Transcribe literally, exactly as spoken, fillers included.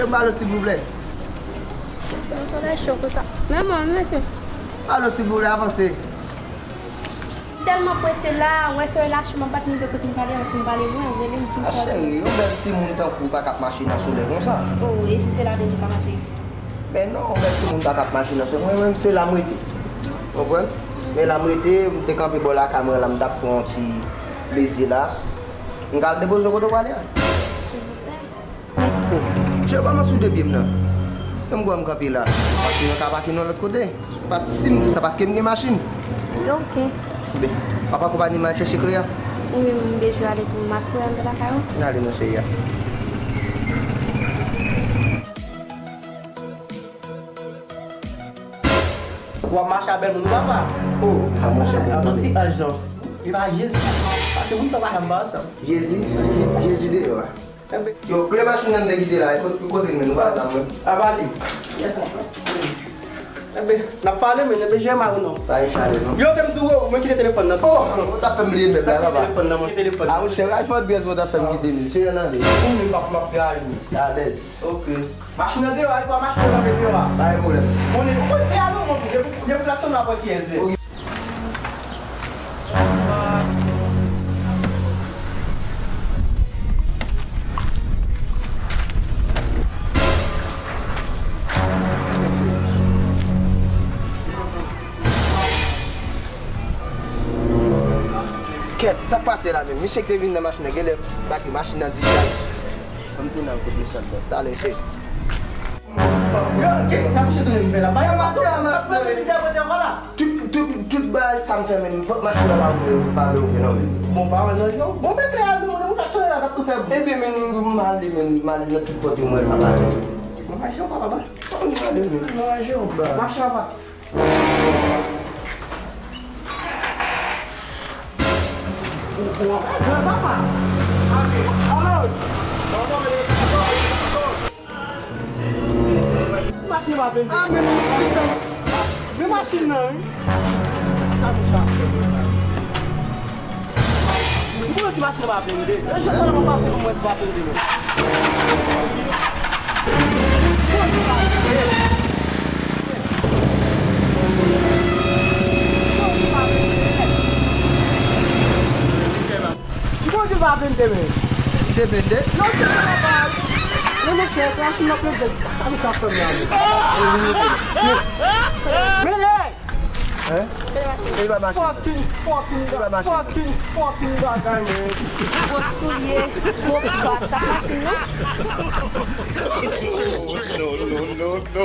Alo, silvouplè. Nan solèy cho konsa. Men mwen, mesye. Alo, silvouplè, avanse. M tèlman prese la, wè solèy la cho, m pa t rive kote m prale, paske m prale lwen, rele m fin sòti. Cheri, yon bèl timoun tankou w pa ka ap mache nan solèy konsa. O, e si se la de nou ka mache? Men non, yon bèl timoun pa ka ap mache nan solèy. Mwen menm, se la m rete. Konprann? Men la m rete, m te kanpe bò lakay mwen la, m t ap pran yon ti plezi la. M ka al depoze w kote w prale a. Silvouplè. Cheri, kòman sou de pye m nan? Menm kwè m kanpe la. Machin nan ka pake nan lòt kote. Pas, si m di w sa, paske m gen machin. Ok. Ben, w ap akonpanye m al chèche kle a? Wi, men m bezwen ale pou m ap fouye anndan lakay ou. N ale, monchè, ya. W ap mache a bèl moun, papa. Oh, a monchè, a bon ti anj non. Li pa Jezi. Paske moun sa pa janm pa ansanm. Jezi? Jezi deyò a. Yo, kle machin nan m te kite la, e kot-, kote l men, nou pa la mwen. A pa li. Enben, n ap pale men, enben jere mari w non. Pa gen chale non. Yo, te m di w, mwen kite telefòn nan. Oh, ou t ap fè m bliye menm la, papa. Telefòn nan, mwen kite telefòn nan. A, monchè, iPhone trèz ou t ap fè m kite li. Jere nan li. Ou menm pap m ap trayi. Alèz. Ok. Machin nan deyò a, e pa machin nan kanpe deyò a. Pa gen pwoblèm. Konnen, ou konn fè a non, mon, depi, depi klakson nan ap wè kiyès li ye. Kèt, sa k pase la menm? Misye ki te vin nan machin nan, genlè bati machin nan dichaj. Ann tounen al kot misye ankò. Talè, cheri. Yo, gen sa misye tounen vin fè la? Yo, maten an, m ap pase misye ankò la. Tout, tout, tout bagay sa m fè, men pòt machin nan pa ouvri, pa vle ouvri non, men. Bon, pa wè nan yo. Bon, men klè a non, men ou ta sonje la, t ap tou fè bri. Ebyen, men m ale, men m ale nan tout pòt yo, mwen pa pale. Mwen pa jere papa, ba. M ale, men. Mwen pa jere papa. Machin papa. Machin pa vle. Ah, men non, putain. Men machin nan, wi. Mwen di machin nan pa blende. E jan pandan mwen pase pou mwen se pa blende, non. Bondye pa blende, men. Li te blende? Non, li te blende pa. Men monchè, se machin nan blende. Sa nou ka fè m la, men? Men lè! Hein? E pa machin. Fucking, fucking, fucking, fucking bagay, men. Gwo soulye, gwo bat, sa machin nan? No, no, no, no.